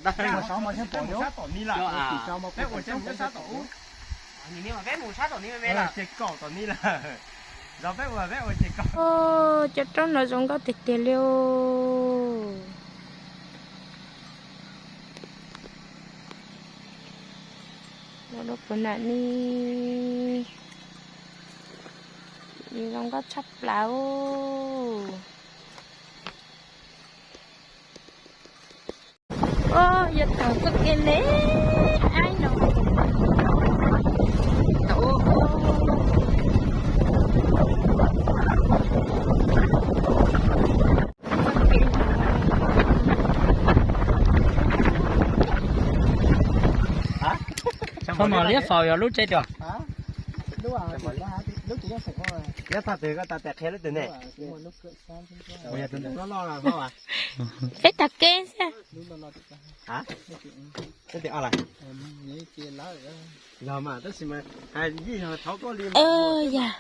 Peb mus sab tom ni lawm. Peb ua ces mus sab tom ub. Ces kaum tom ni lawm. Zov peb ua peb ua ces kaum. Cov roob no zoo nkauj tiag tiag li. Los rau puag nram ni, zoo nkauj tshaj plaws. Yog thaum txoj kev ne, ai no. Txhob mos liab faus yog lub tsev tias. Liab tag twg koj tas tes qhia lub twg ne? Peb tag kev xwb. Yog mas tab sis mas hais yij yog thov koj li. Yog.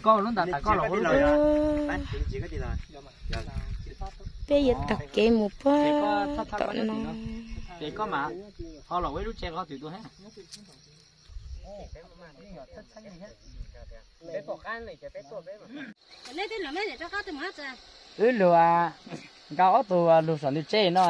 Koj lub ntas tas koj los. Peb yuav taug kev mus puag tom no. Ces koj mas ho los ua ib lub tsev qhov twg tuaj thiab. Wb lug, nkawd ob tug lug saum ntug tsev no,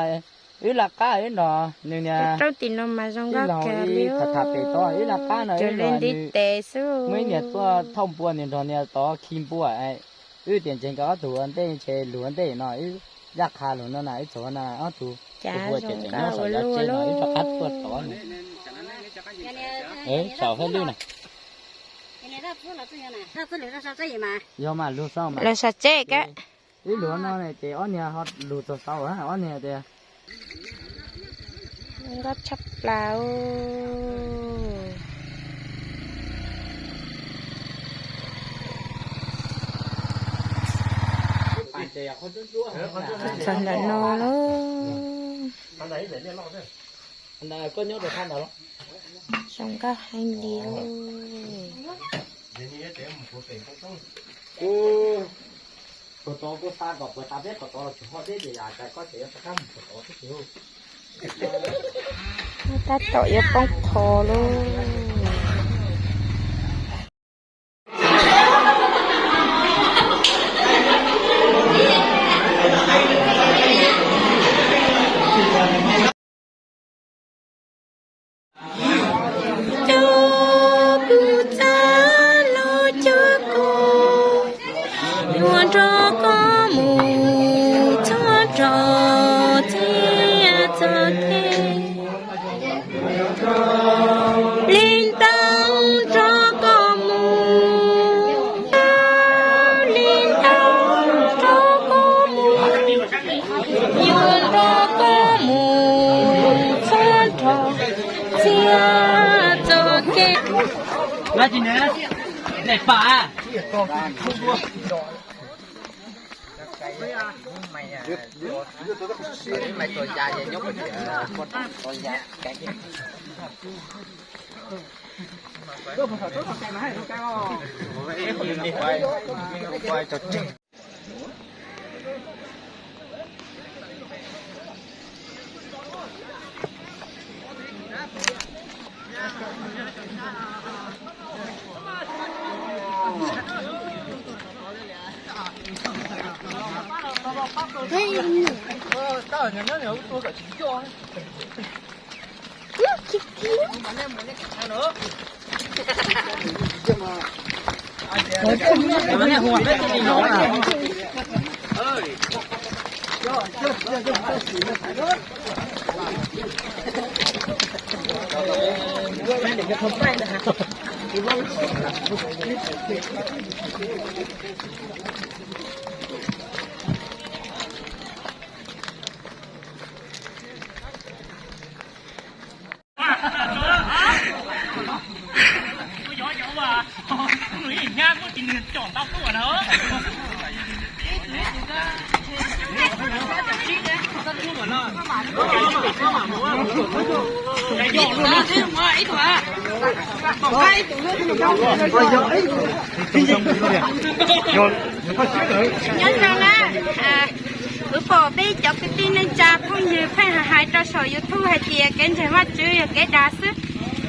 wb laj qab wb nrog nws niag, rau tim no mas zoo nkauj kawg li. Tham pem tod wb laj qab no, wb lug ntiv tes xwb, muaj ib niag tuaj thauj npua, nws nrog niag tod khi npua. Wb tias ntshe nkawd ob tug ua ntej, ntshe lug ua ntej no, wb yaj qha lug no na, wb txog na ob tug ua ces tseem nyob saum yav tsev no, wb rov qab tuaj tod. Saum hauj lwm na. Yog mas lug saum mas, lug saum tsev kawg. Wb lug no ces ob niag ho lug txog saud, ob niag tias. Nkauj tshaj plaws. Txog ntawm no lawm. Zoo nkauj heev li. Tab tom yuav poob qho lauj. Cov kuv txav los cov kuv yuav nrog koj mus txog rau txij txoj kev. Li ntawd nrog koj mus, li ntawd nrog koj mus, yuav nrog koj mus txog rau txij txoj kev. Nyob zoo na, kuv pom peb cov kwv tij neej tsa phooj ywg pheej hais hais rau saum YouTube hais tias kev ntseeg Vajtswv yog kev dag xwb.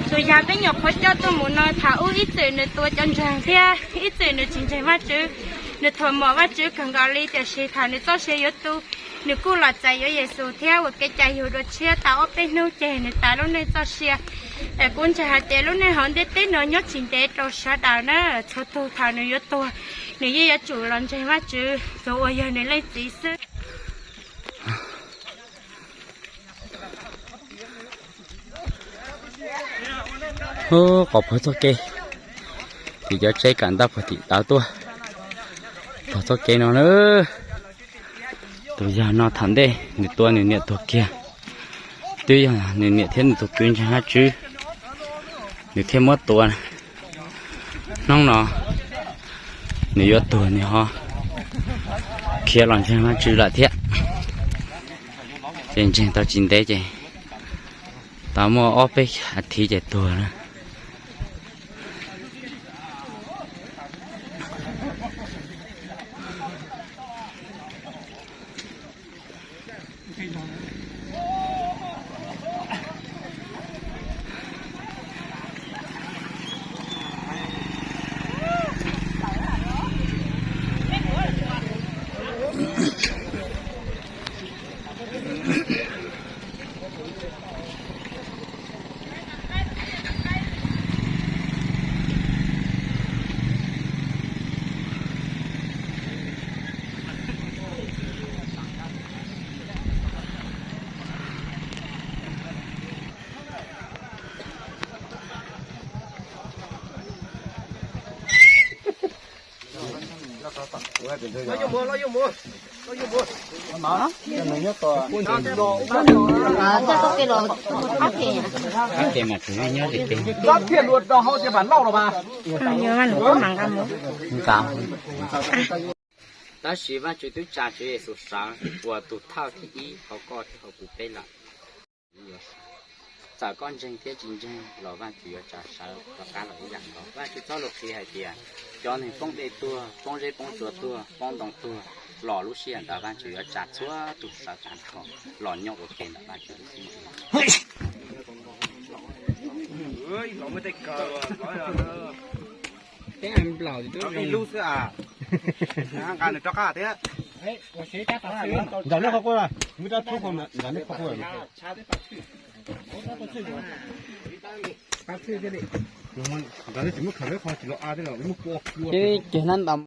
Tsuas yog peb nyuam qhuav coj tuaj mus no, thaum ub ib txwm nws tua cov ntseeg thiab ib txwm nws tsis ntseeg Vajtswv, nws thuam mom Vajtswv kawg nkaus li, tiam sis thaum nws txoj sia yuav tu, nws kuj los txais yuav Yexus thiab ua kev cai yug dua tshiab tau ob peb hnub ces nws tas lub neej txoj sia. Es kuv ntseeg hais tias lub neej hauv ntiaj teb no nyob tsis ntev rau sawv daws na, txhua tug thaum nws yuav tuag, nws yeej yuav tsum los ntseeg Vajtswv, tsuas uas yog nws leej txiv xwb. Qhov puag txoj kev, tim cov tsheb kam ntaj puag tim tawv tuaj, puag txoj kev no na. Tus yawg no thaum ntej nws tua nws niam tuag kiag, twb yog nws niam thiab nws tus kwv ntseeg Vajtswv, nws thiaj muab tua. Hnub no nws yuav tuag nws ho khiav los ntseeg Vajtswv lawm thiab. Ces ntseeg tau tsis ntev ces tau muaj ob peb as thiv ces tuag na. Tab sis Vajtswv twb tsa Tswv Yexus sawv ua tus thawj thib ib hauv koj thiab hauv kuv peb lawm. Txawm koj ntseeg thiab tsis ntseeg los Vajtswv yuav tsa sawv rov qab los ib yam nkaus. Vajtswv txoj lus qhia hais tias cov neeg poob dej tuag, poob zeb poob tsua tuag, poob ntoo tuag, los lub sij hawm ntawd Vajtswv yuav tsa txhua tus sawv tag nrho los nyob ua ke ntawm Vajtswv lub teb chaws. Ib lub xwb a, nqa nws rov qab thiab. Nram nej qhov quaj, muab rab thub qhov nram nej qhov quaj. Nram nej tsis muab khaws lawv qhov tsis los a thiab los muab kua kua. Ces nab ntas.